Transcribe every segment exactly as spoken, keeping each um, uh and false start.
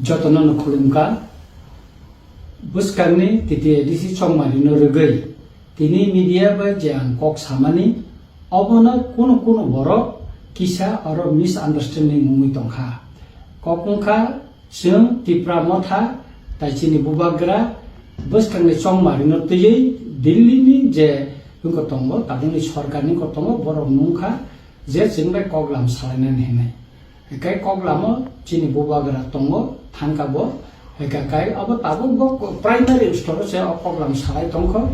Jotono no khulumkha. Bwskangni T T A D C chongmarino rwgwi tini media bai je ang kok samani, obono kunu kunu borok kisa oro misunderstanding wngwi tongkha. Kok wngkha, chwng Tipra Motha tai chini bubagra bwskangni chongmarino twiwi Delhi ni je wngkha tongo, tabukni sorkarni wngkha tongo, borok nungkha je chwng bai koklam salainani hinwi. Hinkhe koklamo chini bubagra tongo, thangkha bo. Hinkhe kai abo tabuk bo primary store se o koklam salai tongkho.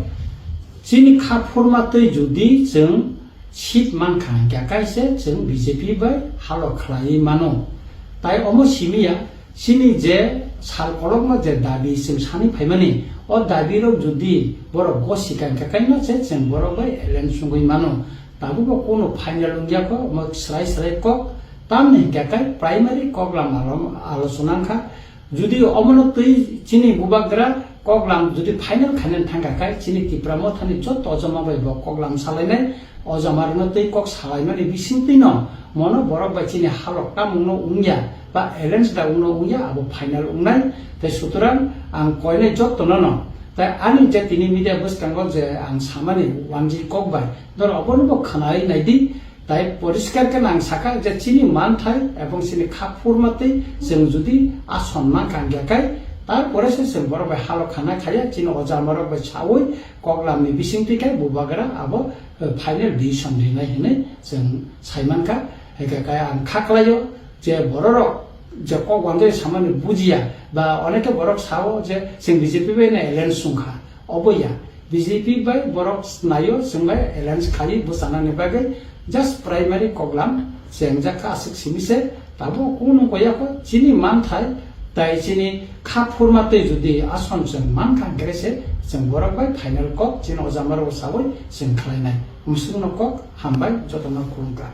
Chini kha phurma twi judi chwng seat mankha hinkhe kaise chwng B J P bai halo khlaiwi mano. Tai omo simiya, chini je sal kolokma je dabi chwng sani phaimani, o dabi rok judi borok gosika hinkhe kaima se chwng borok bai alliance wngwi mano. Tabukbo kunu final wngya kho, omo srai srai kok, tamni hinkhe kai primary koklam alo-, alochona wngkha. Judi omono twi chini bubagra koklam judi final khainani thangkha kai, chini Tipra Mothani joto ojama bai bo koklam salainai, ojama rwno twi kok salaimani bisingtwino mono borok bai chini halok tamungno wngya, ba alliance da wngno wngya, abo final wngnai. Tai sutorang ang koinai jotono no, tai ani je tini media bwskango je ang samani wanji kok bai, dor obono bo khwnai naidi. Tai poriskar khe nang sakha je chini manthai ebong chini kha phurma twi chwng judi ason mankha hinkhe kai, tarpore se chwng borok bai halok khana khaiya, chini ojamarok bai saui koklamni bisingtwi khe bubagra abo, eh, final decision rinai hinwi chwng saimankha. Hinkhe kai ang kha khlaio je bororok je kok wanjai samani bujiya ba onekhe borok sao je chwng B J P bai no alliance wngkha. Obo ya, B J P bai borok naio chwng bai alliance khaiwi bwchanani bagwi just primary koklam chengjak kha aswk simi se, tabuk kunu koya kho chini manthai tai chini kha phurma twi judi ason chwng mankha hinkhe se chwng borok bai final kok chini ojamarok saui chwng khlainai. Musungno kok hambai jotono khulumkha.